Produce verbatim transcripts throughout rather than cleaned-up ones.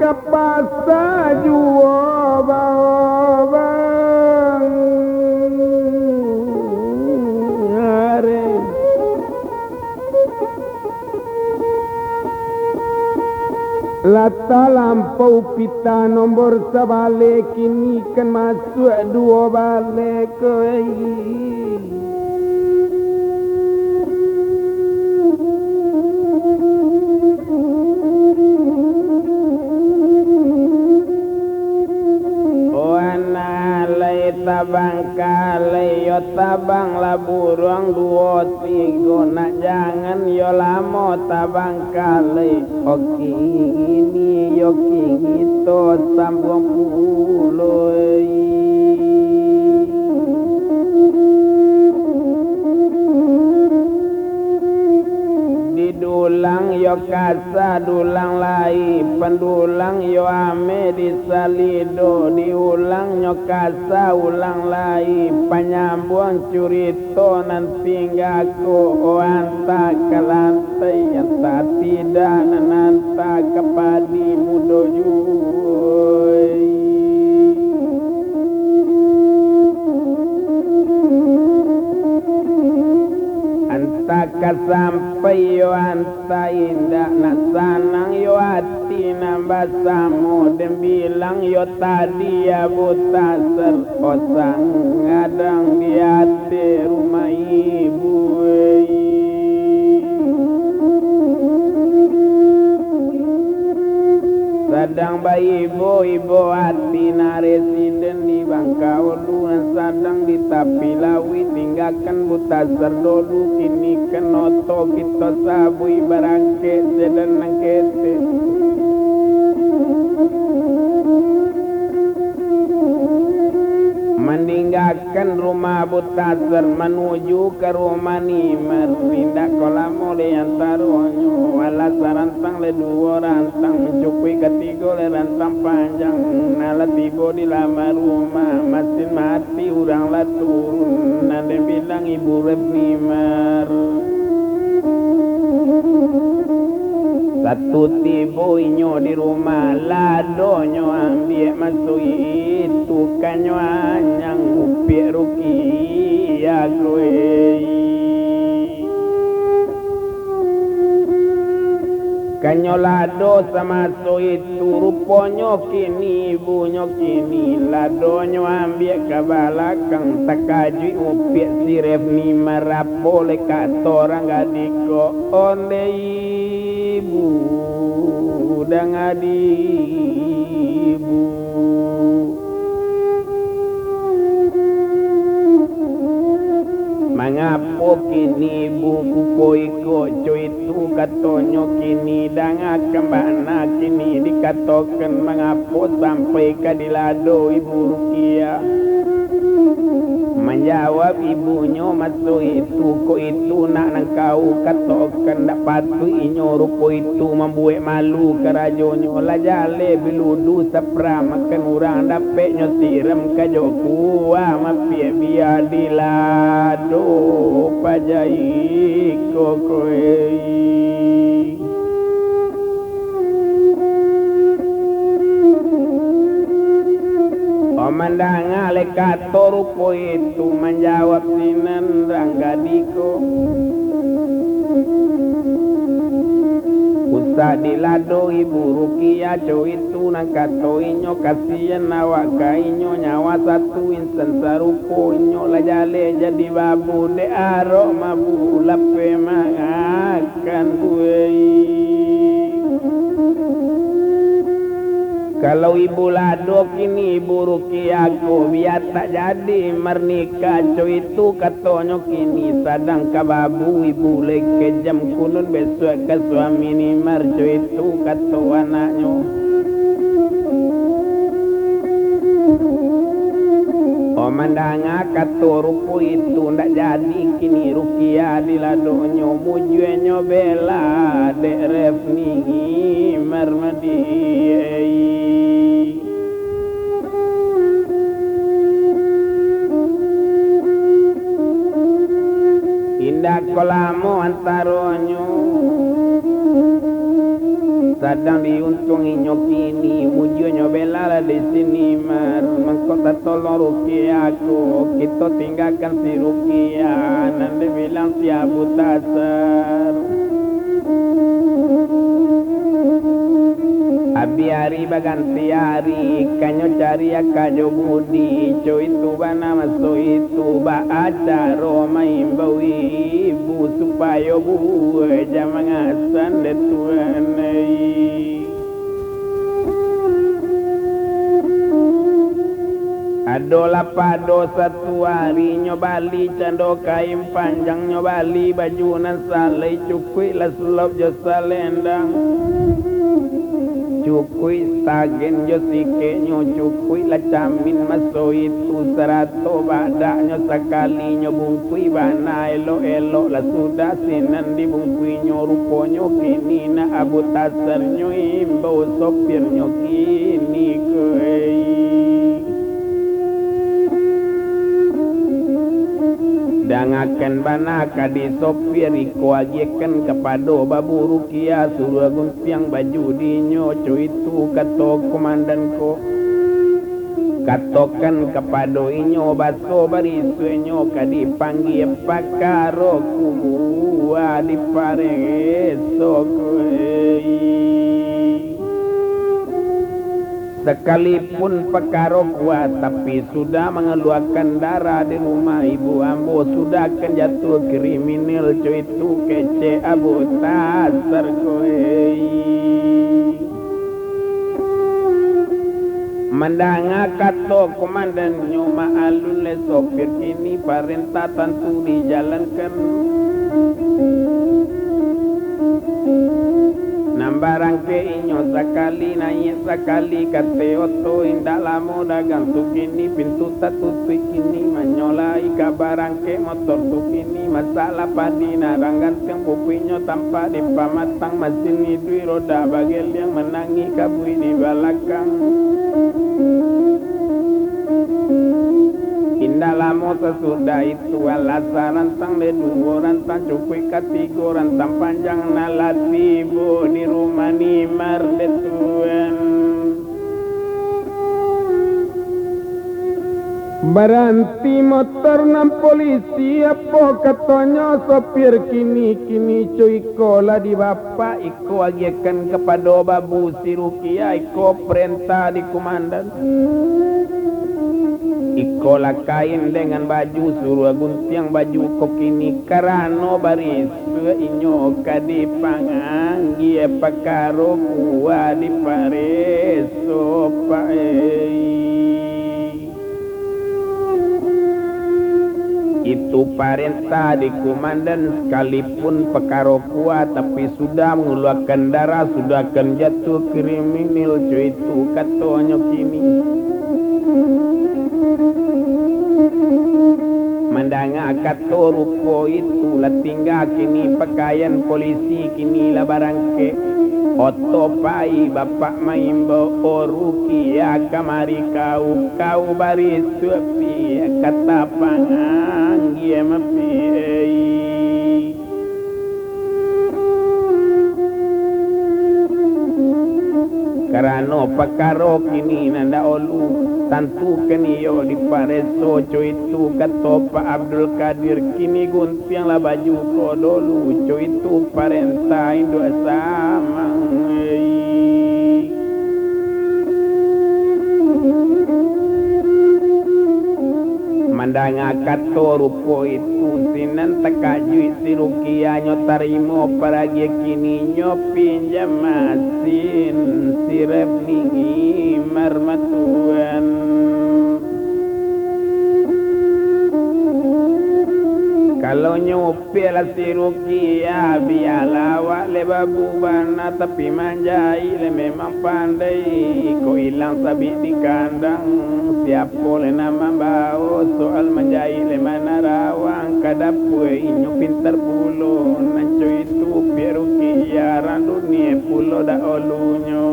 Pasa juo baobang. Lah talampau pitah nombor sabaleh, kini kan masuak duo baleh ko. Oh anak lai tabang kalai, yo tabang lah buruang duo tigo, nak jangan yo lamo tabang kalai. Oke, ini yo kito sambuang pulo. Di dulang yo kasa dulang lai, pandulang yo ame di salido, diulang nyo kasa ulang lai, panyambuang curito nan tingga ko, oh anta ka lantai, anta tidak nan anta ka padi mudo juo. Anta ka sampai yo anta indak, nak sanang yo ati nan basamo, den bilang yo tadi Abu Tasar, osang gadang di ateh rumah ibu. Sadang baibo-ibo ati, nan residen di Bangkaulu, nan sadang di tapi lauik, tinggakan Buta Sardolu, kini kan oto kito sabuik, barangkek sedan nan ketek. Maninggakan rumah Buta Sardolu, manuju ka rumah Nimar, indak ko lamo di antaronyo, alah sarantang lai duo rantang, mancukuik katigo lai rantang panjang. Nan lah tibo di laman rumah, masin mati urang lah turun, nan den bilang Ibu Ref Nimar. Satu tibo inyo di rumah, ladonyo ambiak masuak itu, kanyo anyang upiak Rukiah ko. Kanyo lado samaso itu, ruponyo kini ibunyo kini ladonyo ambiak ka balakang, takajuik upiak si Ref Nimar, apo lai kato urang gadih ko, ondeh ibu, danga di ibu. Mangapo kini ibu kupo iko, co itu katonyo kini, dangakan bana kini dikatokan, mangapo sampai ka dilado Ibu Rukiah. Manjawab ibunyo maso itu, ko itu nak nan kau katokan, ndak patuik inyo rupo itu mambuek malu karajonyo, lah jaleh biludu sapra makan urang, dapeknyo siram ka jo kuah, mapiak bia di lado paja iko ko. Oh, mandanga lai kato rupo itu, manjawab sinan rang gadih ko. Usah dilado Ibu Rukiah, co itu nan kato inyo, kasian awak ka inyo, nyawa satu insan sarupo inyo, lah jaleh jadi babu, dek arok mabuk lapeh mangakan buai. Kalau ibu lado kini Ibu Rukiah ko, bia tak jadi marnikah, co itu katonyo kini, sadang ka babu ibu lai kejam, kunun besuak ka suami Nimar, co itu kato anaknyo. Oh, mandanga kato rupo itu, ndak jadi kini Rukiah diladonyo, mujuenyo bela dek Ref Nimar madiai. Indak ko lamo antaronyo, Sadang diuntuang inyo kini, mujuanyo bela lah di sini mar. Mangko tatolong Rukiah ko, kito tinggakan si Rukiah, nan dibilang si Abu Tasar. Abih ari baganti ari, kanyo cari aka jo budi, co itu bana maso itu, baa caro maimbau ibu, supayo buwek jan mangasan dek Tuan ai. Adolah pado satu ari nyo bali cando kain panjang, nyo bali baju nan salai, cukuiklah sulap jo salendang, cukuik stagen jo sikeknyo, cukuiklah camin maso itu, sarato badaknyo sakali nyo bungkuih bana elok-elok, lah sudah sinan dibungkuihnyo, ruponyo kini nak Abu Tasarnyo imbau sopirnyo kini ko ai. Dangakan bana ka di sopir, iko agiahkan kapado Babu Rukiah, suruah guntiang baju dinyo, co itu kato komandan ko. Katokan kapado inyo, baso barisuaknyo ka dipanggia, pakaro kuwa dipareso ko ai. Sakalipun pakaro kuwa, tapi sudah mangaluakan darah di rumah ibu ambo, sudah kan jatuah kriminal, co itu kecek Abu Tasar ko ai. Mandanga kato komandannyo, maalun lai sopir kini, parentah tantu dijalankan. Nan barangkek inyo sakali, naiak sakali ka ateh oto, indak lamo dagang tu kini, pintu tatutuik kini, manyo lai ka barangkek motor tu kini, masalah padi nan rang gantiang, pupuiknyo tampak di pamatang, masin iduik roda bageliang, manangih kabuik di balakang. Indak lamo sasudah itu, alah sarantang dek duo rantang, cukuik ka tigo rantang panjang, nan lah tibo di rumah Nimar dek Tuan. Baranti motor nan polisi, apo katonyo sopir kini, kini co iko lah di bapak, iko agiahkan kapado Babu si Rukiah, iko parentah di komandan. Iko lah kain dengan baju, suruah guntiang baju ko kini, karano barisuak inyo ka dipanganggia, pakaro kuwa dipareso, Pak, eh. Itu parentah di komandan, sakalipun pakaro kuwa, tapi sudah mangaluakan darah, sudah kan jatuah kriminal, co itu katonyo kini. Mandanga kato rupo itu, lah tingga kini pakaian polisi, kini lah barangkek. Oto pai bapak maimbau, "O Rukiah, kamari kau, kau barisuak piak, ka tapanganggia mapiak ai." Karano pakaro kini nan dahulu, tantu kan iyo dipareso, co itu kato Pak Abdul Kadir, kini gun- tianglah baju ko dulu, co itu parentah induak samang ai. Mandanga kato rupo itu, sinan takajuik si Rukiah, nyo tarimo paragiah kini, nyo pinjam masin si Refni Nimar matuan. Kalau nyo Pialah si Rukiah, bialah awak lai babu bana, tapi manjaik lai memang pandai. Iko ilang sabik di kandang, siapo lai nan mambawo? Soal manjaik lai manarawang, ka dapua inyo pintar pulo. Nan co itu piak Rukiah, rang dunia pulo dahulunyo.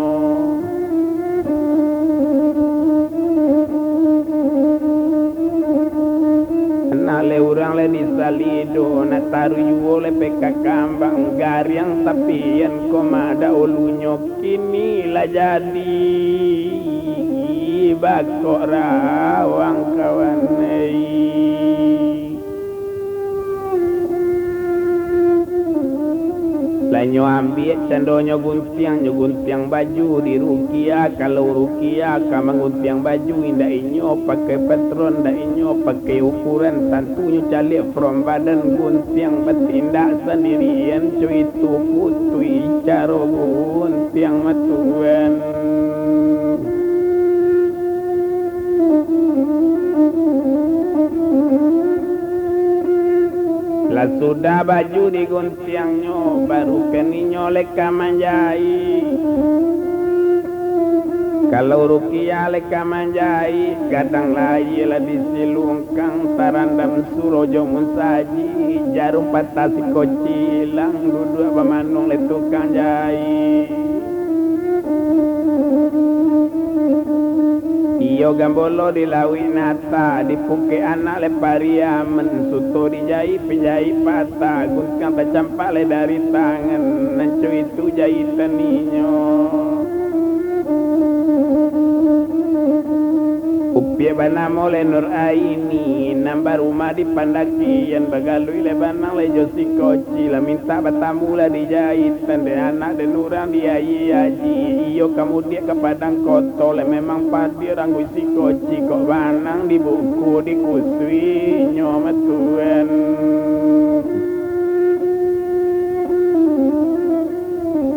Nak lai urang lai di Lido nak taruih juo lepeh ka kambang, gariang tapian ko madak ulunyo, kini lah jadi bakok rawang kawan ai. Lah nyo ambiak candonyo guntiang, nyo guntiang baju di Rukia. Kalau Rukia ka mangguntiang baju, indak inyo pakai patron, indak inyo pakai ukuran, tantunyo caliak from badan, guntiang batindak sandirian, co itu putuih caro guntiang matuan. Lah sudah baju diguntiangnyo, baru kan inyo lai ka manjahik. Kalau Rukia lai ka manjahik, gadang layie lah disilungkang, tarandam surau jo munsajik, jarum patah siko cilang, duduak bamanuang lai tukang jahik. Iyo gambolo di lauik nata, dipukek anak lai Pariaman, suto dijahik, panjahik patah, guntiang tacampak lai dari tangan, nan co itu jahitan inyo. Upiak banamo lai Nur Aini, nan barumah di Pandakian, bagaluik lai banang lai jo siko cilang, mintak batamu lah dijahitan, dek anak den urang di Aia Aji. Iyo ka mudiak ka Padang Koto, lai memang padiah rangguih siko ciko, banang dibuku dikusuinyo matuan.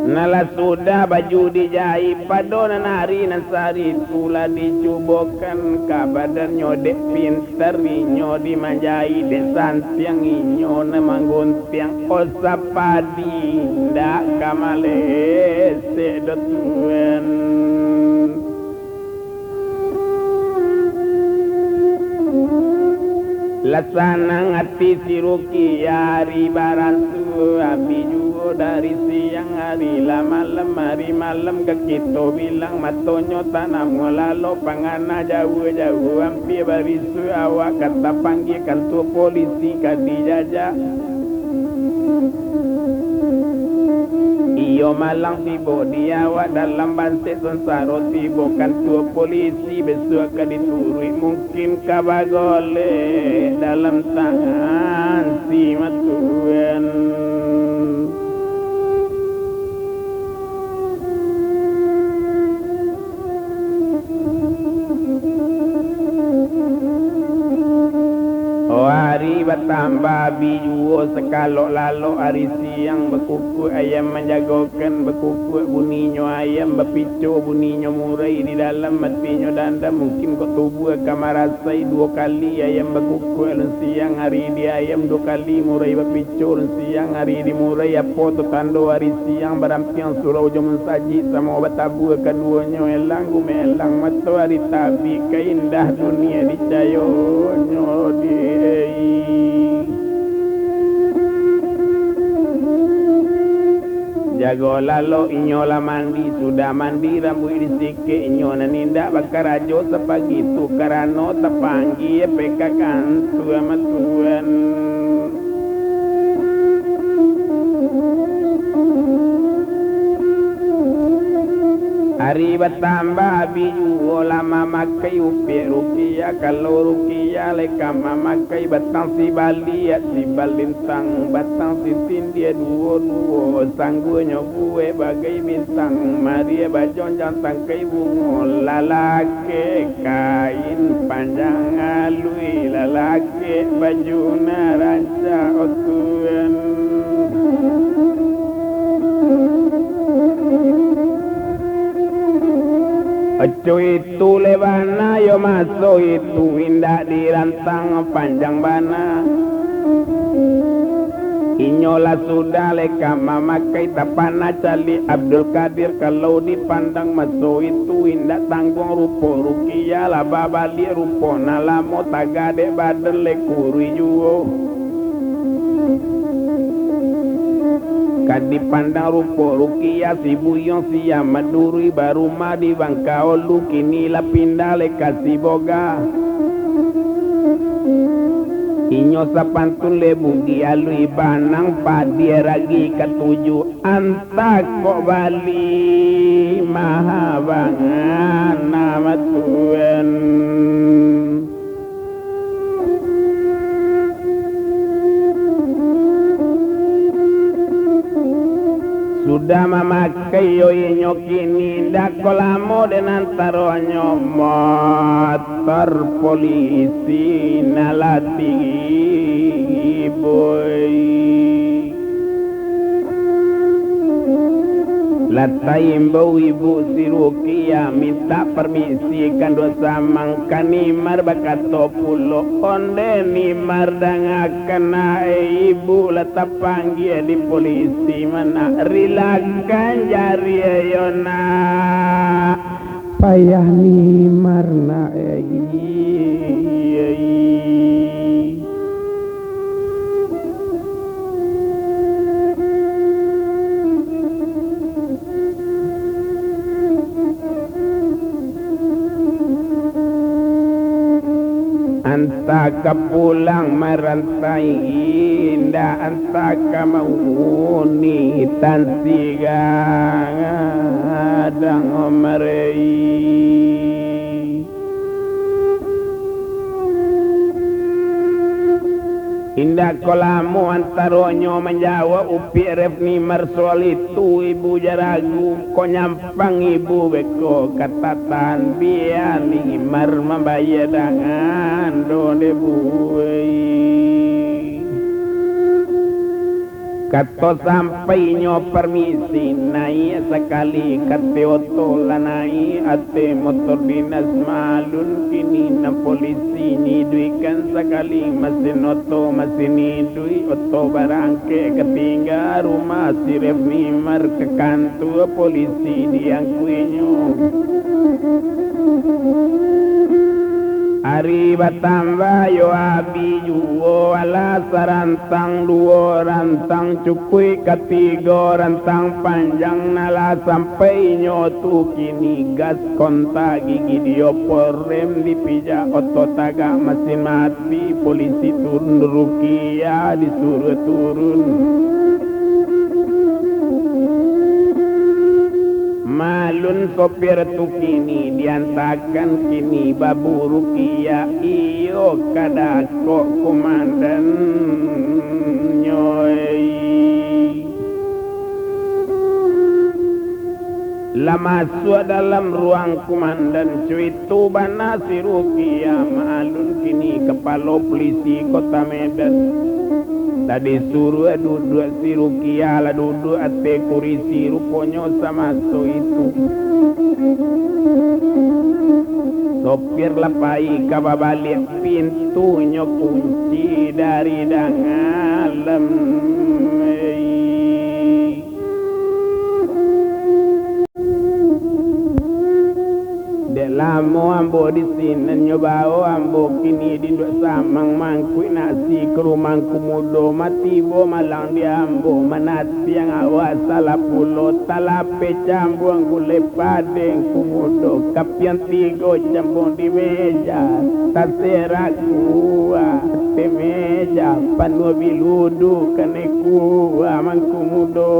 Nah, lah sudah baju dijahik, pado nan ari nan sari tu lah dicubokan ka badannyo, dek pintar inyo di manjahik, dek santiang inyo nan mangguntiang. Oh, sapadi ndak ka malesek doh tuan. Lah sanang ati si Rukia, ari baransua abih juo dari siang hari, lah malam ari malam, ka kito bilang matonyo tanamuah, lalu pangana jauah-jauah, ampia bariso awak ka tapanggia, kantua polisi ka dijajak. Iyo malang tibo di awak, dalam bansek sansaro tibo, kantua polisi besuak ka dituruik, mungkin ka bagolek dalam tangan si matuan. Oh, hari batambah abih juo, sakalok lalok hari siang, bakukuak ayam manjagokan, bakukuak buninyo ayam, bapico buninyo murai, di dalam atinyo dandam, mungkin kok tubuah ka marasai. Duo kali ayam bakukuak alun siang hari di ayam, duo kali murai bapico alun siang hari di murai, apo tu tando hari siang barampiang surau jo munsajik samo batabua kaduonyo, elang gumelang matoari tabik, ka indah dunia dicayonyo di. Jago lalok inyo lah mandi, sudah mandi rambuik disikek, inyo nan indak bakarajo sapagi tu, karano tapanggia pekak kantua matuan. Hari batambah abih juo lah mamakai upiak Rukia, kalau Rukia lai ka mamakai batang sibaliak, sibalintang batang sisindia, duo-duo sangguanyo buek bagai bintang, maria bajonjang tangkai bungo, lalakek kain panjang aluih, lalakek baju nan rancak otuan. Oco itu lai bana yo maso itu, indak dirantang panjang bana. Inyo lah sudah lai ka mamakai, tapana caliak Abdul Kadir, kalau dipandang maso itu indak tangguang rupo Rukia, lah babaliak rupo nan lamo, tagadek badan lai kuruih juo. Ka dipandang rupo Rukia, si buyuang siang maduruih, barumah di Bangkaolu, kini lah pindah lai ka Siboga. Inyo sapantun lebugi alui banang padiah ragi katuju, antak kok bali maha bangan nama tuan. Sudah mamakai yo inyo kini, indak ko lamo den antaronyo motor polisi nan lah tibo. Lah taimbau ibu si Rukiah mintak permisi ka Nduak Samang, ka Nimar bakato pulo, "Onde Nimar, dangakan nak, eh, ibu lah tapanggia di polisi, mana rilakan jari yo nak." Payah Nimar nak, eh. Antah ka pulang marantai, indak antah ka mauni tansi gadang marai. Indak ko lamo antaronyo manjawab upiak Refni Marsual itu, ibu jaragu, ko nyampang ibu beko ka tatahan bian Imar mambayia dangan do dek buai. Kato sampainyo parmisi, naiak sakali ka ateh oto lah naiak ateh motor dinas Maalun, kini nan polisi nyiduikan sakali masin oto masin nyiduik, oto barangkek ka tingga rumah si Refni Mar ka kantua polisi diangkuinyo. Ari batambah yo abih juo, alah sarantang duo rantang cukuik, katigo rantang panjang, nan lah sampai inyo tu kini gas kontak gigi diopor rem dipijak oto tagak masin mati, polisi turun Rukiah disuruah turun. Maalun sopir tu kini diantakan kini baburukiah, iyo kadakok kumandannyo. Lah masuak dalam ruang kumandan, cuitu bana si Rukiah Maalun kini kapalo polisi Kota Medan. Lah disuruah duduak si Rukiah, lah duduak ateh kurisi ruponyo samaso itu. Sopir lah pai ka babaliak, pintunyo kunci dari dangalam. Dek lamo ambo di sinan nyo bao ambo kini di Nduak Samang mangkuik nasi ka rumah Angku Mudo, matibo malang di ambo manatiang awak salah pulo, talapeh cambuang gulai padeh Angku Mudo, kapiang tigo cambuang di meja, taserak kuah ateh meja, panuah biludu kanai kuah Angku Mudo.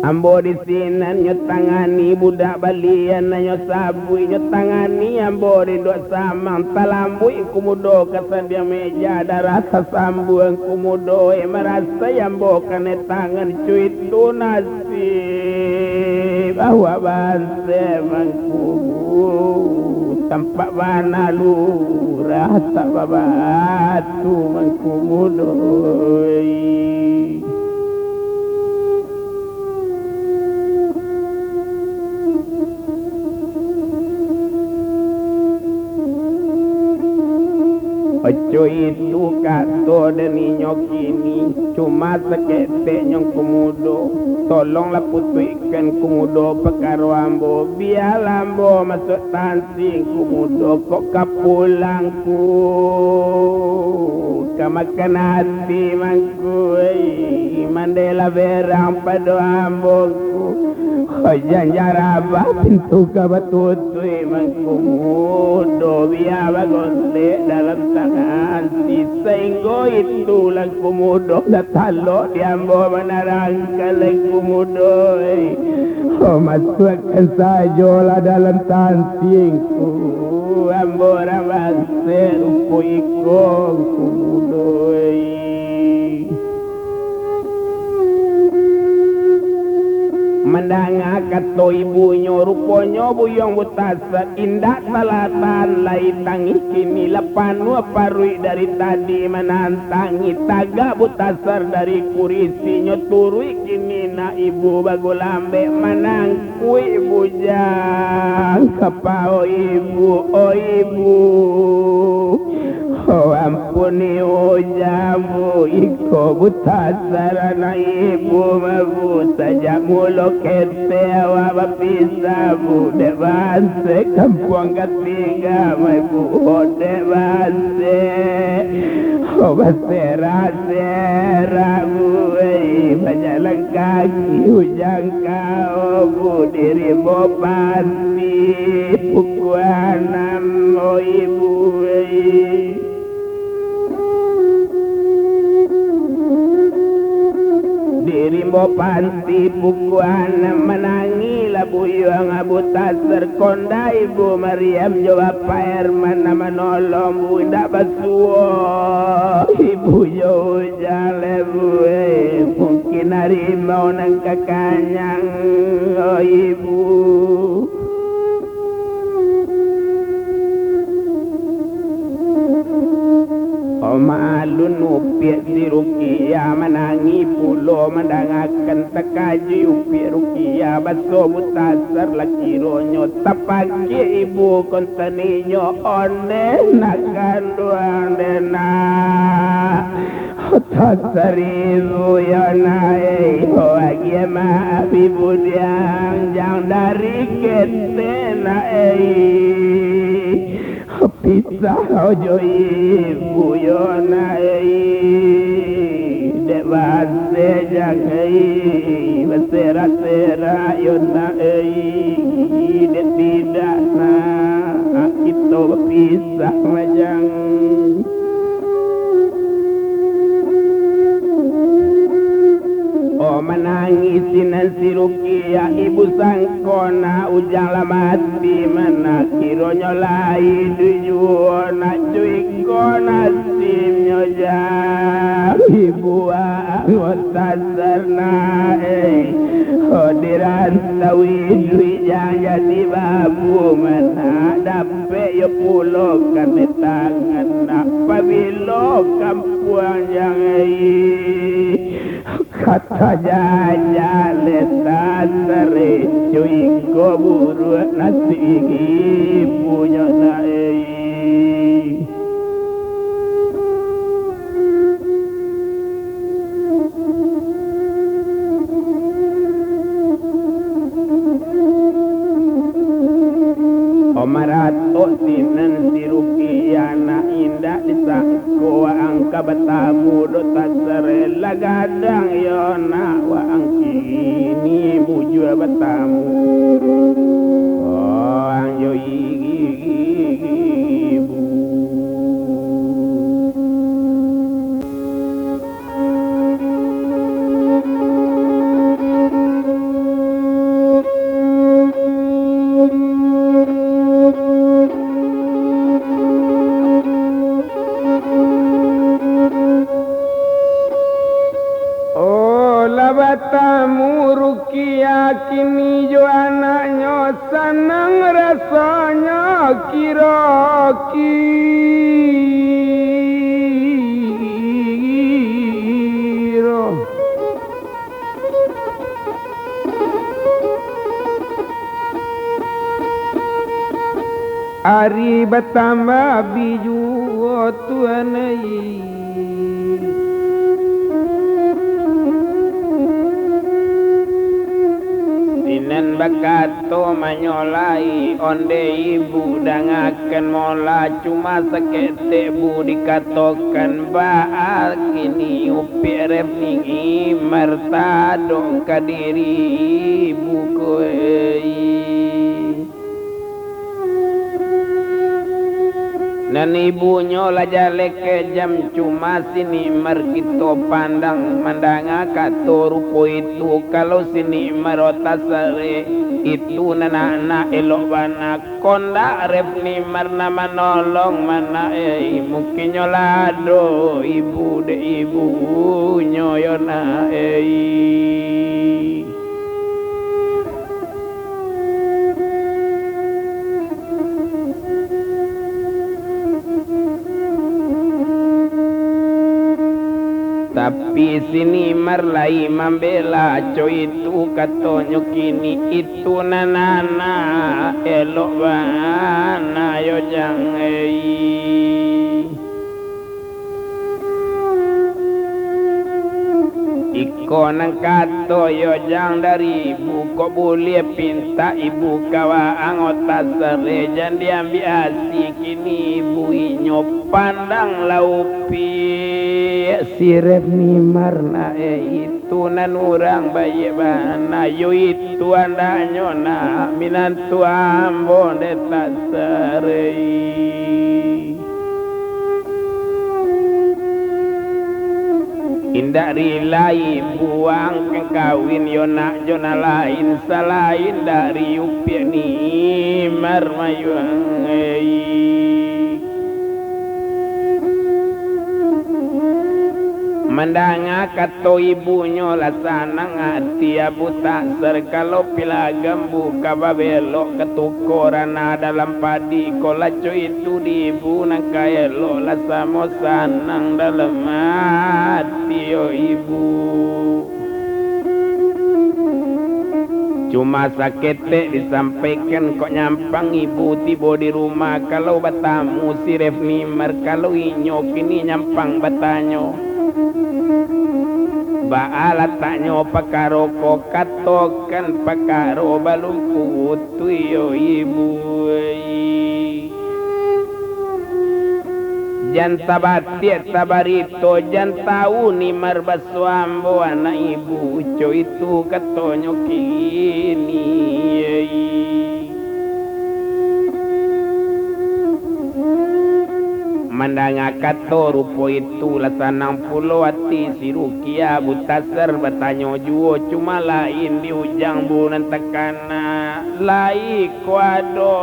Ambo di sinan nyo tangani budak balian, nyo sabuik nyo tangani ambo di Nduak Samang, talambuik Angku Mudo ka sandiang meja, darah tasambuang Angku Mudo, eh, marasai ambo kanai tangan, cuitu nasib awak banse mangkubu, tampak bana lurah tak babatu Angku Mudo. Oco itu kato den inyo kini, cuma saketek nyo Angku Mudo, tolonglah putuihkan Angku Mudo pakaro ambo, bialah ambo masuak tan- si Angku Mudo kok ka pulang ku, ka makan ati mangkuai, Andailah berang pado ambo, Ngku. Jan jarabah pintu ka batutuik, Mangku Mudo, bia bagondek dalam tangan, sainggo itulah, Ngku Mudo, lah talok di ambo manarangkan, Ngku Mudo, eh. Oh, masuakkan sajolah dalam tanti, Ngku. Ambo urang basek rupo iko, Ngku Mudo, eh. Mandanga kato ibunyo, ruponyo Buyuang Butasar indak salah tahan lai tangih kini, lah panuah paruik dari tadi manantangih. Tagak Butasar dari kurisinyo, turuik kini nak ibu bagulambek manang- kuik bujang kapao ibu, o ibu. Oh, ampuni ujang, Bu, iko Butasar anak ibu mah, Bu. Sajak mulo ketek awak bapisah, Bu, dek banse kampuang ka tingga mah, Bu, oh, dek banse. Oh, baserak-serak, Bu, eh, bajalan kaki ujang ka, oh, Bu, di rimbo panti pukua anam, oh, ibu, eh. Di rimbo panti pukua anam manangilah Buyuang Butasar, konda Ibu Mariam jo Bapak Herman nan manolong, Bu, indak basuo. Ibu jo ujang lai, Bu, eh, mungkin harimau nan ka kanyang, oh, Ibu. Oh, maalun upiak si Rukiah, manangih pulo mandangakan. Takajuik upiak Rukiah, baso Butasar lah kironyo, tapakik ibu kontan inyo, oneh nak kanduang den nak. Tasaribu yo nak, eh, oh, agiah maaf ibu diang, jang dari ketek nak, eh. Pisah jo ibu yo nak, eh. Dek banse jang, eh, baserak-serak yo nak, eh. Dek tidak nak kito bapisah majang. Oh, manangih sinan si Rukiah, ibu sangko nak ujang lah mati, mana kironyo lah iduik juo nak, cuiko nasibnyo jang. Ibu ang Tasar nak, eh, oh, di rantau iduik jang jadi babu, mana dapek yo pulo kanai tangan nak, pabilo kampuang jang, eh. Kata jajak letak sareco iko buruak nasib punyo nak, eh. Maratok sinan si Rukiah nak, indak disangko waang ka batamu doh Tasar, lah gadang yo nak waang kini mujua batamu. Waang jo ibu. Oh, lah batamu Rukiah kini jo anaknyo, sanang rasonyo kiro-kiro. Ari batambah bijuo Tuan ai. Sinan bakato manyolai, onde ibu dangakan. Kan mola cuma saketek bu dikatokan, baa kini upiak ref ni martadok ka diri bu ko ei. Nan ibunyo lah jaleh kejam, cuma si Nikmar kito pandang, mandanga kato rupo itu, kalau si Nikmar otak sareh, itu nan anak elok bana. Kondak ref ni marna manolong mana ei, mungkinnyo lah ado ibu dek ibunyo yo na ei. Tapi si Nikmar lai mambela, co itu katonyo kini, itu nan anak elok bana yo jang ei. Iko nan kato yo jang dari ibu, kok buliah pintak ibu ka waang otak sareh, jan diambiak asi kini ibu inyo pandang lah upiak si ref ni marna ei. Itu nan urang baiak bana, yo itu andaknyo nak minantu ambo dek tasarei. Indak rila ibu ang kawin yo nak jo nan lain salain dari upiak ni marmayuang ei. Mandanga kato ibunyo lah sanang ati Abu Taksar, kalau pilagambu ka babelok ka tuko ranah dalam padi ko lah co itu di ibu nan ka elok lah samo sanang dalam ati yo ibu. Cuma saketek disampaikan kok nyampang ibu tibo di rumah, kalau batamu si Refni Mar, kalau inyo kini nyampang batanyo, baa lataknyo pakaro ko, katokan pakaro balun putuih yo ibu. Jan tabatiak tabarito, jan tau ni marbaso ambo anak ibu, co itu katonyo kini. Mandanga kato rupo itu, lah sanang pulo ati si Rukiah, Butasar batanyo juo, cuma lain di ujang bu nan takana. Lai ko ado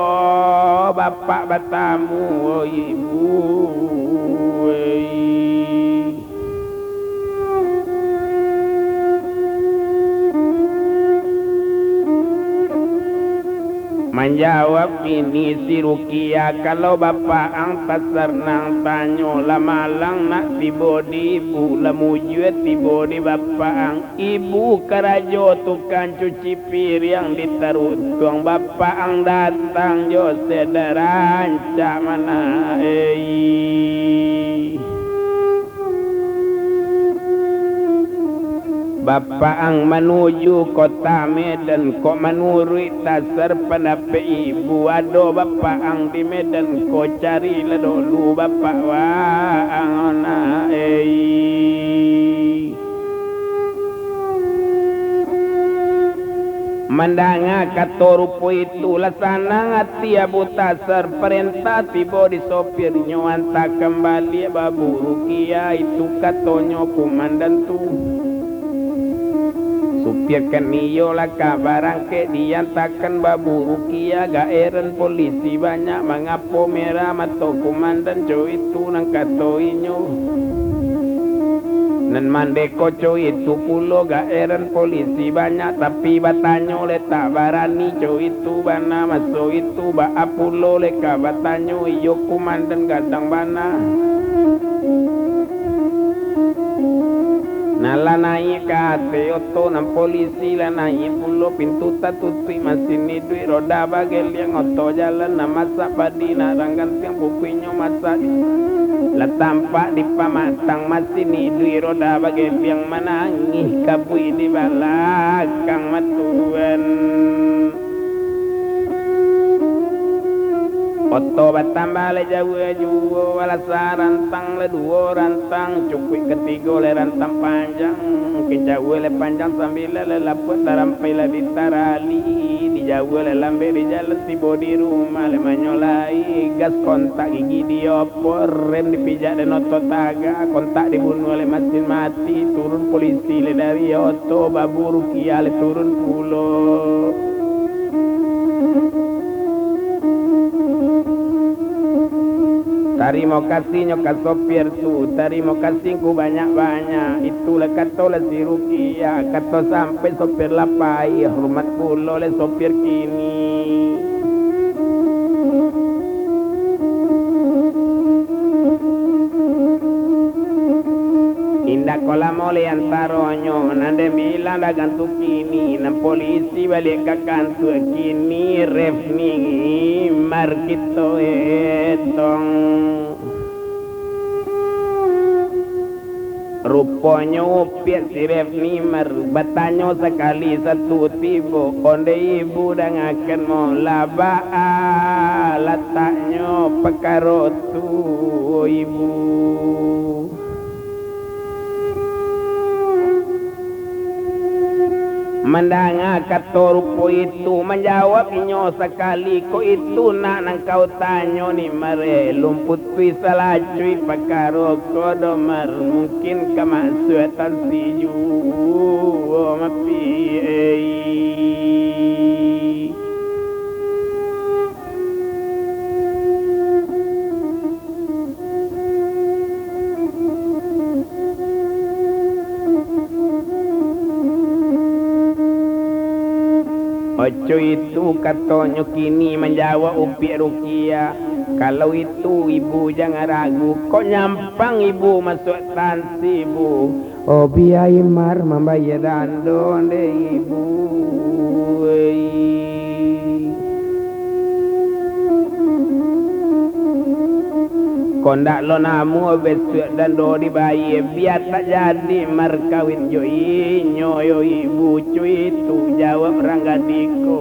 bapak batamu, oi ibu, oi. Manjawab kini si Rukiah, kalau bapak ang tasarnang tanyo, lah malang nak tibo di ibu, lah mujua tibo di bapak ang. Ibu karajo tukang cuci piriang di tarutuang, bapak ang datang jo sedarancak mana, ei. Bapak ang manuju kota Medan, kok manuruik tasar pandapek ibu, ado bapak ang di Medan ko, carilah dulu bapak waang, nak, ei. Mandanga kato rupo itu, lah sanang ati Abu Tasar, parentah tibo di sopirnyo, antakan baliak Babu Rukiah, itu katonyo kumandan tu. Supir kan iyo lah ka barangkek, diantakan Babu Rukiah, gaeran polisi banyak, manga- po merah mato kumandan, co itu nan kato inyo. Nan mandeko co itu pulo, gaeran polisi banyak, tapi batanyo lai tak barani, co itu bana maso itu, baa pulo lai ka batanyo, iyo kumandan gadang bana. Nan lah naiak ka ateh oto, nan polisi lah naiak pulo, pintu tatutuik, masin iduik, roda bageliang, oto jalan, nan masak padi, nan rang gantiang, pupuinyo masak. Lah tampak di pamatang, masin iduik, roda bageliang, manangih kabuik di balakang matuan. Oto batambah lai jauah juo, alah sarantang lai duo rantang, cukuik katigo lai rantang panjang, kincau lai panjang sambilan lai lapuak tarampai lai di tarali, dijauah lai lambek di jalan, tibo di rumah lai manyolai, gas kontak gigi diopor, rem dipijak den oto taga, kontak dibunuah lai masin mati, turun polisi lai dari oto, baburu kia lai turun pulo. Tarimo kasihnyo ka sopir tu, tarimo kasih ngku banyak-banyak. Itulah kato lah si Rukiah, kato sampai sopir lah pai, hormat pulo lah sopir kini. Indak ko lamo lai antaronyo, nan den bilang dagang tu kini, nan polisi baliak ka kantua kini, Refni Mar kito etong. Ruponyo upiak si Refni Mar batanyo sakali satu tibo, ondeh ibu dangakan molah baa lataknyo pakaro tu, ibu. Mandanga kato rupo itu, manjawab inyo sakali, "Kok itu nak nan kau tanyo ni, Mar, eh? Lun putuih salacuik pakaro ko doh, Mar, mungkin ka masuak tansi juo mapi, eh." Oco itu katonyo kini manjawab upiak Rukiah, "Kalau itu ibu jangan ragu, kok nyampang ibu masuak tansi, Bu?" Oh, biai Mar mambayia dando dek ibu. Ko ndak lo namuah bisuak dando dibayia, bia tak jadi Mar kawin jo inyo, yo ibu, cuy tu jawab Ranggadi ko.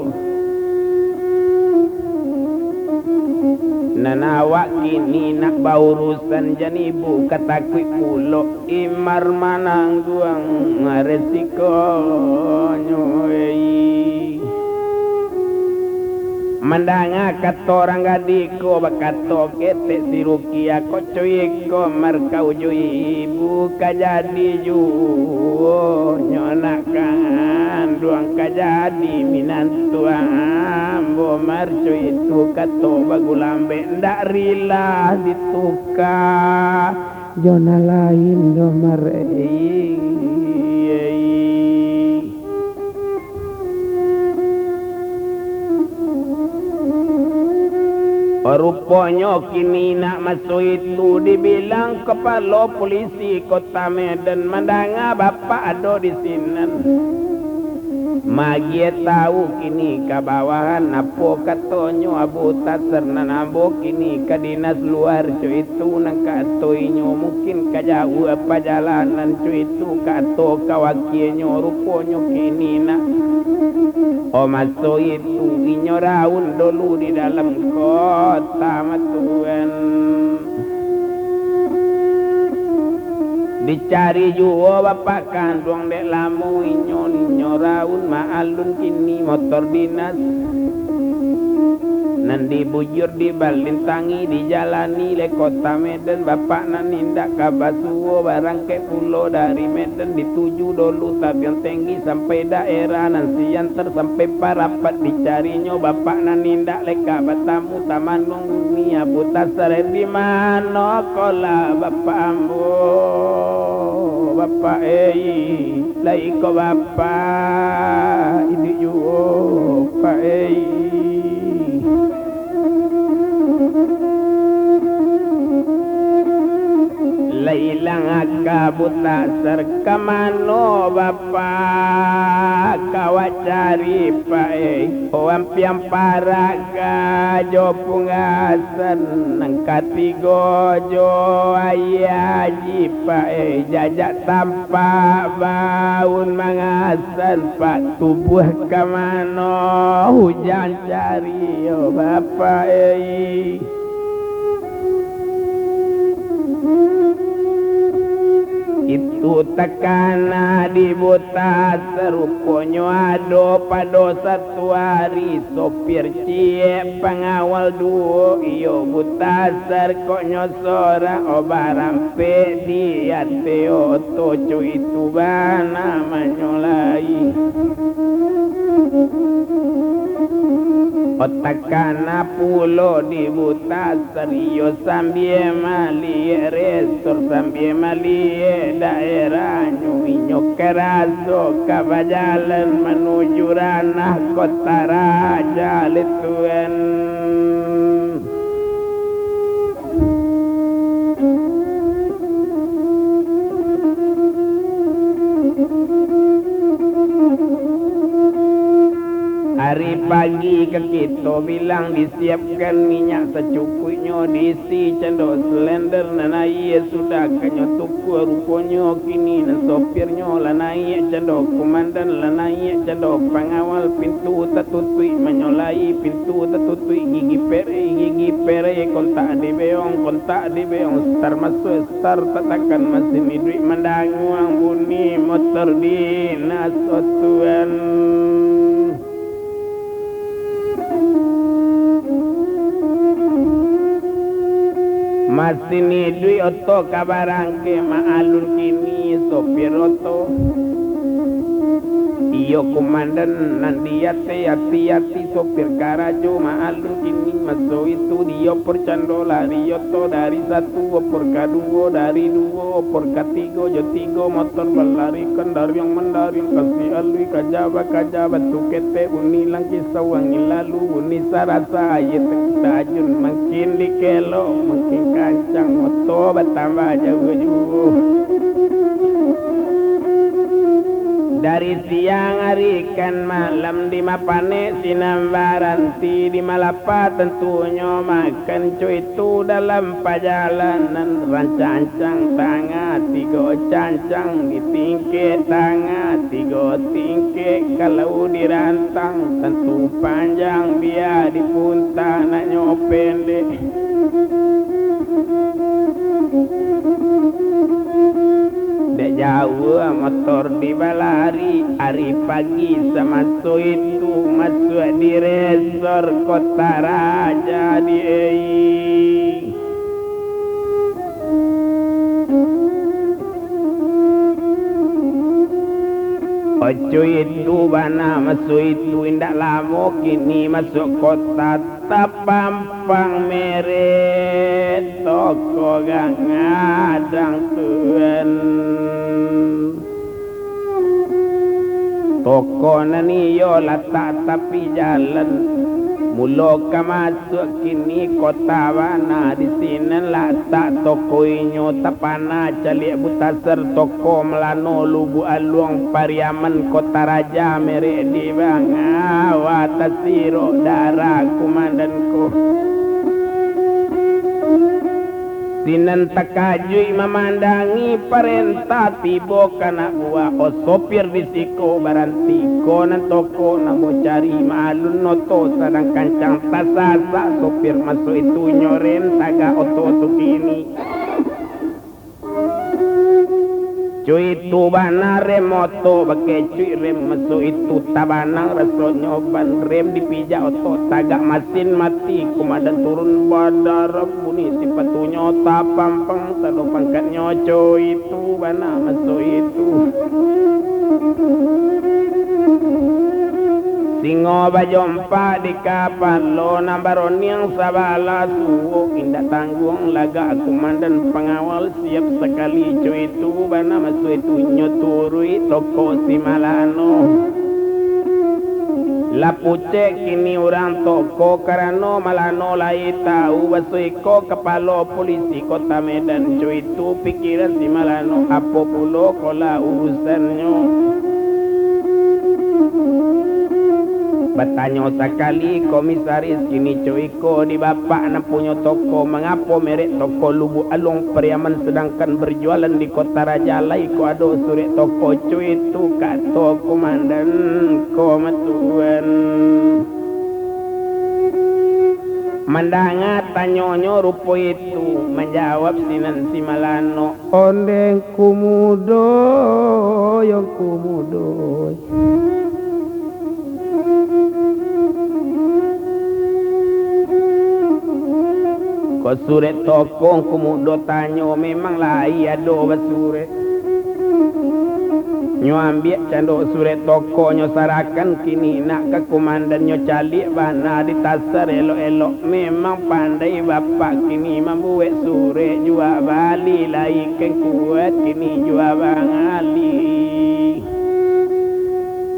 Nan awak kini nak baurusan jan ibu ka takuik pulo. Imar manangguang resikonyo, ei. Mandanga kato Ranggadi ko, bakato ketek si Rukiah ko, cuy ko, Mar kau jo ibu ka jadi juo nyo nak kanduang, ka jadi minantu ambo, Mar, cuy tu kato bagulambek ndak rila ditukar. Jo nan lain doh, Mar, ei. Ruponyo kini nak maso itu dibilang kapalo polisi Kota Medan mandanga bapak ado di sinan. Magiah tahu kini ka bawahan, apo katonyo Abu Tasar nan ambo kini ka dinas luar, cuy tu nan kato inyo mungkin ka jauah pajalanan, cuy tu kato ka wakianyo, ruponyo kini nak. Oh, maso itu inyo raun dulu di dalam kota matuan. Dicari juo bapak kanduang dek lamo inyo, inyo raun maalun kini motor dinas. Nan dibujur dibalintangi dijalani lai Kota Medan, bapak nan indak ka basuo barangkek pulo dari Medan dituju dulu Tabian Tenggi sampai daerah nan siantar sampai Parapat dicarinyo bapak nan indak lai ka batamu. Tamanung ni Abu Tasar, di mano kolah bapak ambo? Bapak ei, lai ko bapak, iduik juo, Pak ei. Ilang aka Butasar, ka mano Bapak ka awak cari, Pak, eh? Ampiang parak ka jo punggasan, nan katigo jo aia aji, Pak, eh? Jajak tampak baun mangasan, Pak, tubuah ka mano Ujang cari, yo Bapak, eh? Itu takana di Butasar, ruponyo ado pado satu ari, sopir ciek, pangawal duo, iyo Butasar koknyo sorang, oh, barampek di ateh oto, co itu bana manyolai. Oh, takana pulo di Butasar, iyo sambia maliek resor, sambia maliek daerahnyo, inyo karaso ka bajalan manuju ranah Kota Raja, le Tuan. Ari pagi ka kito bilang, disiapkan minyak sacukuiknyo, diisi candok selender nan aia, sudah kanyo tukua ruponyo kini, nan sopirnyo lah naiak candok komandan, lah naiak candok pangawal, pintu tatutuik manyolai, pintu tatutuik gigi pereh, gigi pereh kontak dibeong, kontak dibeong setar masuak, setar tatakan, masin iduik mandanguang bunyi motor dinas, oh Tuan. Masin iduik oto ka barangkek, maalun kini sopir oto. Iyo komandan nan di ateh, ati-ati sopir karajo, maalun kini maso itu. Di opor cando lari oto, dari satu opor kaduo, dari duo opor katigo, jo tigo motor balari, kandariang mandariang, kasi alui, kajaba-kajaba, tu ketek bunyi langkih sawangi, lalu bunyi sarasa aia tajun, makin dikelok makin kancang, oto batambah jauah juo. Dari siang ari kan malam, di ma panek sinan baranti, di ma lapa tantunyo makan, co itu dalam pajalanan, rancak-ancang tangah tigo cancang, di tingkek tangah tigo tingkek, kalau dirantang tantu panjang, bia dipunta naknyo pendek. Dek jauah motor dibalari, ari pagi samaso itu masuak di resor Kota Raja di ei. Oco itu bana maso itu, indak lamo kini masuak kota. Tapampang merek toko gadang-gadang, Tuan. Toko nan iyo latak tapi jalan, mulo ka masuak kini kota bana. Di sinan latak toko inyo, tapana caliak Butasar, toko Malano, Lubuk Aluang, Pariaman, Kota Raja, merek di Bangawa, tasirok darah kumandan ko. Sinan takajuik mamandangi parentah, tibo ka nak buah, oh sopir di siko baranti, ko nan toko nan bocari, maalun oto sadang kancang, tasasak sopir maso itu, nyo rem tagak oto tu kini. Cuik tu bana rem oto, bakecuik rem maso itu, tabanang rasonyo ban rem dipijak oto, tagak masin mati, kumadan turun badarah bunyi sipatunyo, tapampang sado pangkatnyo, cuik tu bana maso itu. Singo bajompak di kapalo, nan baroniang sabalah suok, indak tangguang lagak kumandan pangawal. Siap sakali, cuik tu bana maso itu, nyo turuik toko si Malano. Lah pucek kini urang toko, karano Malano lai tahu, baso iko kapalo polisi Kota Medan, co itu pikiran si Malano, apo pulo ko lah urusannyo. Batanyo sakali komisaris kini, co iko di bapak nan punyo toko, mangapo merek toko Lubuk Aluang Pariaman, sadangkan berjualan di Kota Raja lai ko ado surek toko, co itu kato kumandan ko matuan. Mandanga tanyonyo rupo itu, manjawab sinan si Malano, ondeh Ngku Mudo, yo Ngku Mudo. Ko surek toko Ngku Mudo tanyo, memang lai ado basurek. Nyo ambiak cando surek toko, nyo sarahkan kini nak ka kumandan, nyo caliak bana ditasar elok-elok. Memang pandai bapak kini mambuek surek, jua bali lai kan kuat kini jua bangali.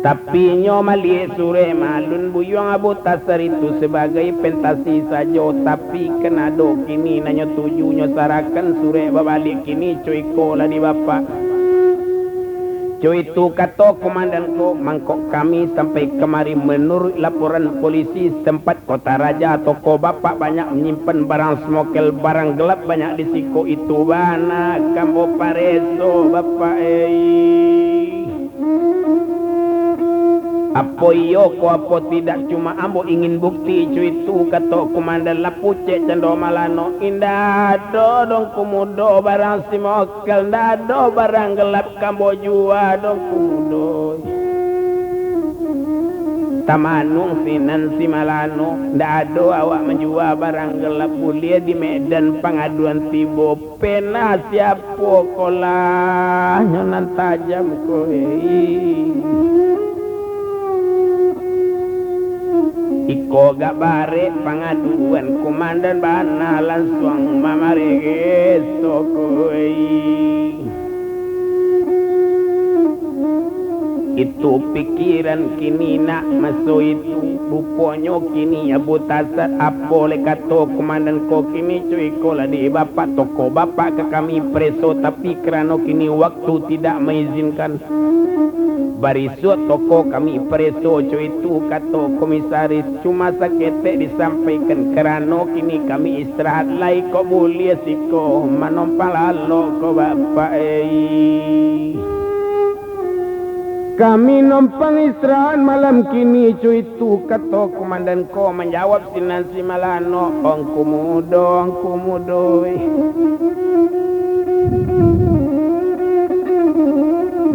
Tapi nyo maliek surek malun buyuang Abu Tasar itu sabagai pentasi sajo, tapi kan ado kini nan nyo tuju, nyo sarahkan surek babaliak kini, co iko lah di bapak. Co itu kato kumandan ko, mangko kami sampai kamari, manuruik laporan polisi setempat Kota Raja, toko bapak banyak manyimpan barang smokel, barang gelap banyak di siko, itu bana kambo pareso bapak ei. Apo iyo ko apo tidak, cuma ambo ingin bukti, co itu kato kumandan, lah pucek cando Malano, indak ado doh Ngku Mudo barang smokel, ndak ado barang gelap kambo jua doh Ngku Mudo. Tamanuang sinan si Malano, ndak ado awak manjua barang gelap, buliah di Medan pangaduan tibo. Penah siapo ko lah nyo nan tajam ko, hei. Iko gak barek pangaduan, kumandan bana lansuang mamareso ko, hei. Itu pikiran kini nak maso itu. Ruponyo kini Abu Tasar, apo lai kato kumandan ko, kini co iko lah di bapak, toko bapak ka kami pareso, tapi karano kini waktu tidak maizinkan, barisuak toko kami pareso, co itu kato komisaris. Cuma saketek disampaikan, karano kini kami istirahat lai, kok buliah siko manompang lalok ko bapak ei. Kami nompang istirahat malam kini, co itu kato kumandan ko, manjawab sinan si Malano, Ongku Mudo, Ongku Mudo, eh.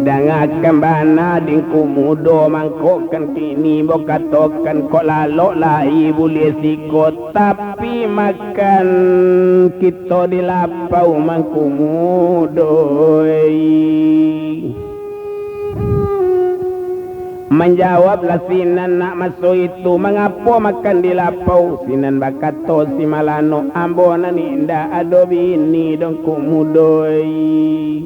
Dangakan bana di Ongku Mudo, mangko kan kini ambo katokan, kok lalok lai buliah siko, tapi makan kito di lapau mah Ongku Mudo, eh. Manjawablah sinan nak maso itu, mangapo makan di lapau? Sinan bakato si Malano, ambo nan indak ado bini doh Ongku Mudo, eh.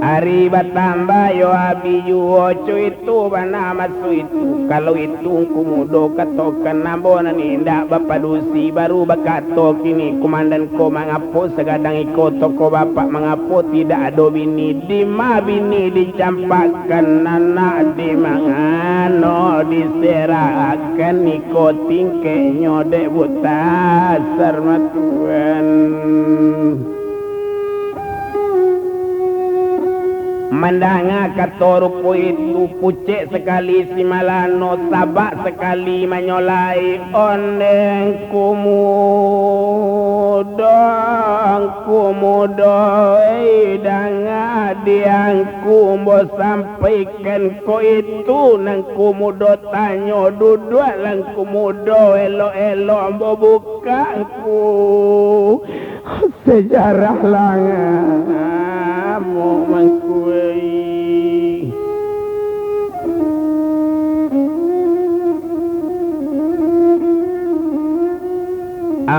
Ari batambah yo abih juo, co itu bana maso itu. Kalau itu Ongku Mudo katokan, ambo nan indak bapadusi, baru bakato kini kumandan ko, mangapo sagadang iko toko bapak, mangapo tidak ado bini? Dima bini dicampakkan, anak di mangano diserahkan, iko tingkeknyo dek buta sarmatuan. Mandanga kato rupo itu, pucek sakali si Malano, tabak sakali manyolai, ondeh Ongku Mudo, Ongku Mudo, eh, danga di Ongku Mudo sampaikan ko itu nan Ongku Mudo tanyo, duduaklah Ongku Mudo elok-elok, ambo bukak Ongku. Sejarah langamo mangkui.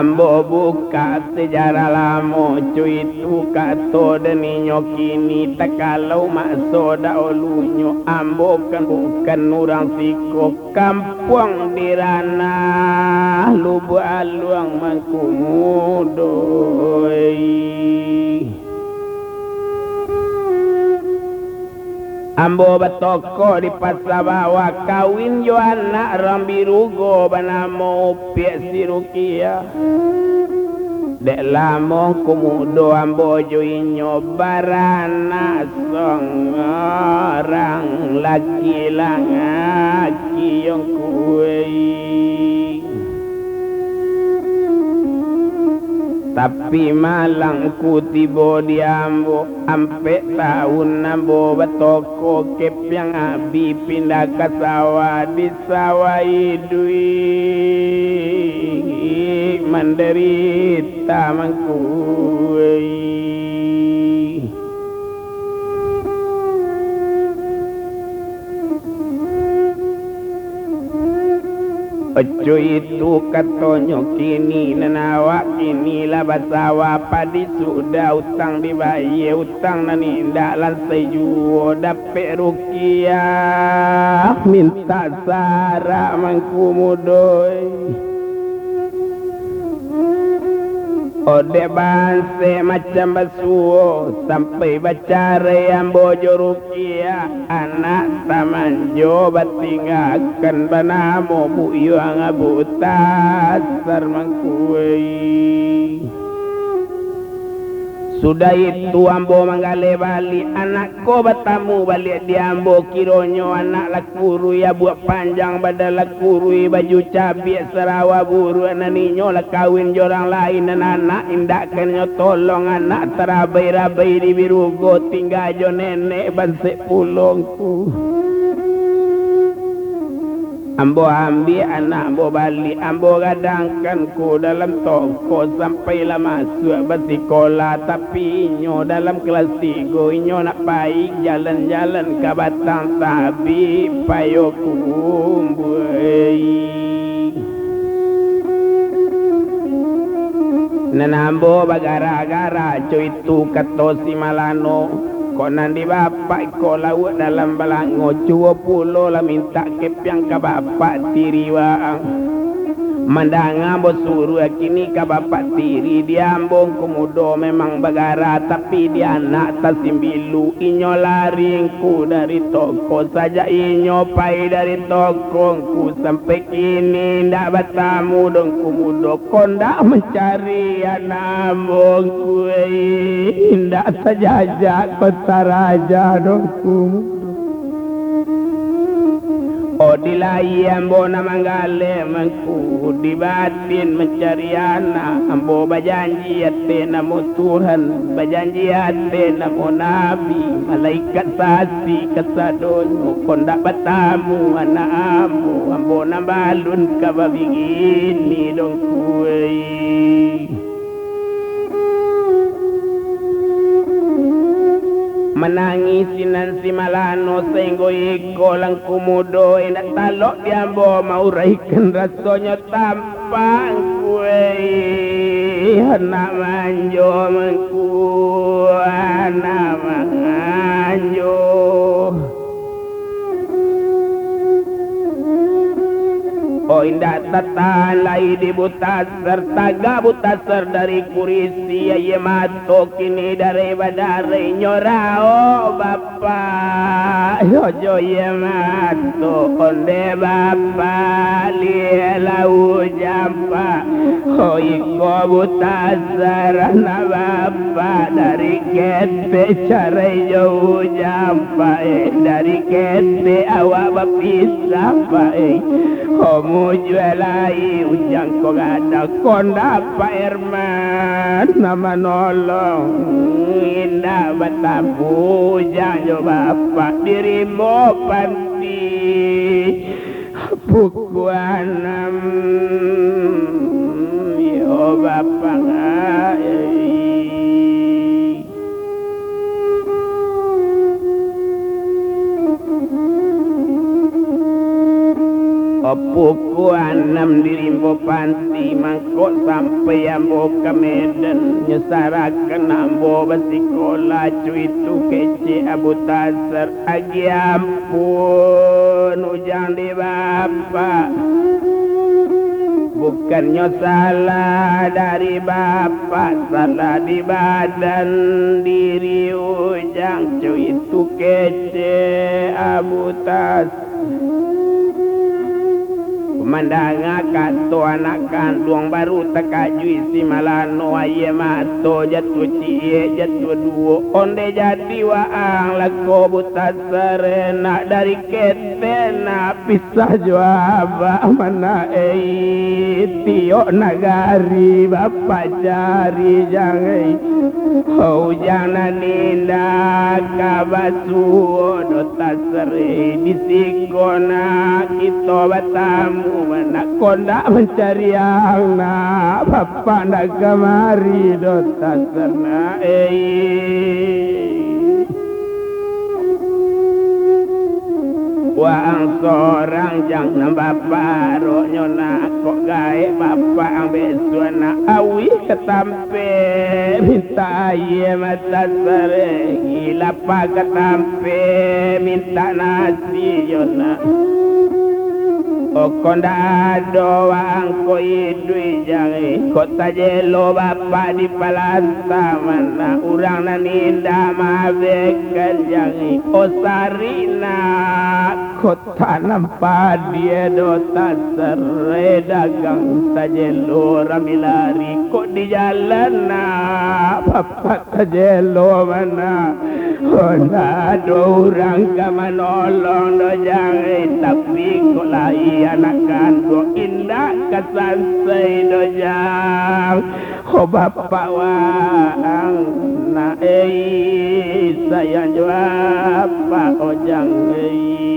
Ambo bukak sejarah lamo, cuitu kato den inyo kini, takalau maso daulunyo, ambo kan bukan urang siko, kampuang di ranah Lubuak Aluang Mangku Mudo. Ambo batoko di Pasa Bawah, kawin jo anak rang birugo banamo Upiak si Rukiah. Dek lamo Ngku Mudo ambo jo inyo baranak songorang, laki langaki yo Ngku ai. Tapi malang Ngku tibo di ambo, ampek taun ambo batoko, kepiang abih pindah ka sawah, di sawah iduik mandarita mangkuai. Oco itu katonyo kini, nan awak kini lah basawah padi sudah, utang dibayie, utang nan indak lansai juo, dapek rukiah mintak sarak Mangku Mudo. Odeh bansek macam basuo, sampai bacarai ambo jo Rukiah, anak tamanjo batinggakan banamo Buyuang Abu Tasar Mangkuai. Sudah itu ambo manggaleh baliak, anak ko batamu baliak di ambo, kironyo anak lah kuruih, abuak panjang badan lah kuruih, baju cabiak sarawa buruak, nan inyo lah kawin jo urang lain, nan anak indak kan nyo tolong, anak tarabai-rabai di birugo, tingga jo nenek bansek pulo Ngku. Ambo ambiak anak ambo baliak, ambo gadangkan Ngku dalam toko, sampai lah masuak basikola, tapi inyo dalam kelas tigo, inyo nak pai jalan-jalan ka Batang Tabik, payo kumbuai. Nan ambo bagara-gara, co itu kato si Malano, kok nan di bapak ko lauak dalam balango, cubo pulo lah mintak kepiang ka bapak tiri waang. Mandanga ambo suruah kini ka bapak tiri, di ambo Ngku Mudo memang bagara, tapi di anak tasimbilu, inyo lari Ngku dari toko, sajak inyo pai dari toko Ngku sampai kini indak batamu doh Ngku Mudo. Ko ndak mancari anak ambo Ngku, eh, indak tajajak ko taraja doh Ngku. Oh, di lahia ambo nan manggaleh Mangku, di batin mancari anak, ambo bajanji ateh namo Tuhan, bajanji ateh namo Nabi, malaikat saksi kasadonyo, ko ndak batamu anak ambo, ambo nan balun ka babini doh Ngku ai. Manangih sinan si Malano, sainggo iko lah Ngku Mudo, indak talok di ambo mauraikan rasonyo tampak Ngku ai, anak manjo Mangku, anak manjo. Oh, indak tatahan lai di Butasar, tagak Butasar dari kurisi, aia mato kini dareh badareh, nyo raok bapak, yo jo aia mato, ondeh bapak, liek lah ujan pak, oh, iko Butasar anak bapak, dari ketek carai jo ujan pak, eh, dari ketek awak bapisah pak, eh. Ko mujua lai ujan ko gadang, ko ndak Pak Herman nan manolong, indak batamu ujan jo bapak di rimbo panti. Pukua anam, yo bapak ai. Pukua anam di rimbo panti, mangko sampai ambo ka Medan. Nyo sarakan ambo basikola, cuitu kecek Abu Tasar. Agiah ampun, Ujang di Bapak. Bukannyo salah dari Bapak, salah di badan diri Ujang, cuitu kecek Abu Tas. Mandanga kato anak kanduang, baru takajuik si Malano, aia mato jatuah ciek, jatuah duo. Ondeh jadi waang lako buta sarenak, dari ketek nak pisah jo abak, mana ei, tiok nagari bapak cari, Jang ei. Ujang nan indak ka basuo doh tasareh, di siko nak kito batamu, nak kondak mancariang nak, bapak ndak kamari doh tasareh, ei. Waang sorang Jang nan baparoknyo nak, kok gaek bapak ang besuan nak, awih ka tampek mintak aia mata saregi, lapa ka tampek mintak nasi yo nak. Oko ndak ado waang ko iduik Jang, kok tajelo bapak di palanta, mana urang nan indak mabekan Jang. O sari nak, kok tanam padi doh tasareh, dagang tajelo rami lari, kok di jalan nak, bapak tajelo mana. Ndak ado urang ka manolong doh Jang, tapi kok lai anak kanduang indak ka sansai doh Jang. Ko bapak waang nak ei, sayang jo bapak o Jang ei.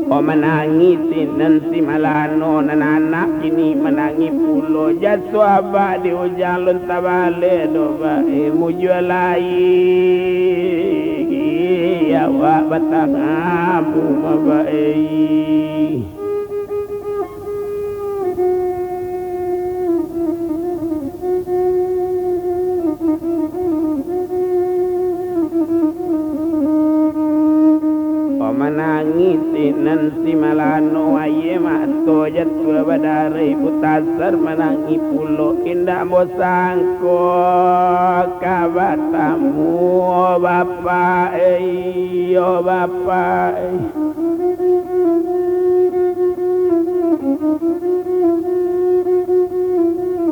O manangih sinan si Malano, nan anak kini manangih pulo, jaso abak di Ujang lun tabaleh doh bae, mujua lai awak batangamu mabae. Pamanangih sinan si Malano, aia mato jatuah badareh, butasar manangih pulo, indak basangko ka batamu, o Bapak ei, o Bapak ei.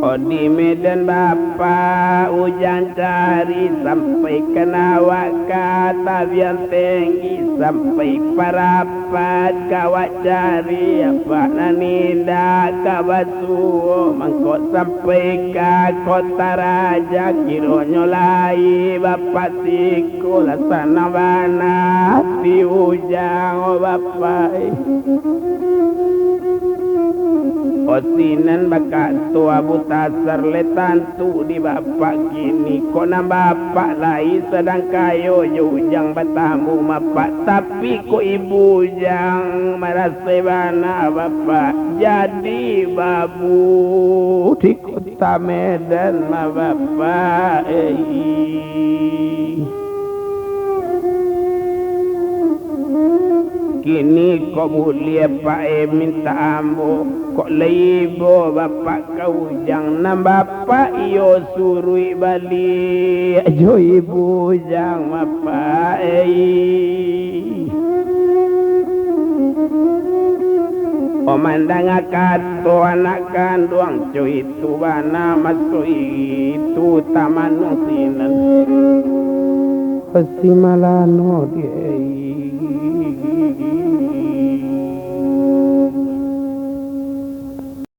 O di Medan Bapak Ujang cari, sampaikan awak ka Tabian Tenggi, sampai Parapat ka awak cari, apak nan indak ka basuo, mangko sampai ka Kota Raja, kironyo lai Bapak si Iko lah sanang bana ati Ujang, o Bapak ei. O sinan bakato Abu Tasar, lai tantu di Bapak kini, kok nan Bapak lai sadang kayo jo Ujang batamu, Bapak, tapi kok Ibu Ujang marasai bana Bapak jadi babu di Kota Medan mah Bapak ei. Kini kok buliah Pak ei mintak ambo, kok lai ibo Bapak ka Ujang, nan Bapak iyo suruik baliak jo Ibu Ujang mah Pak ei. O mandanga kato anak kanduang, cuit tu bana maso itu tamanu sinan. Pasti malano diai.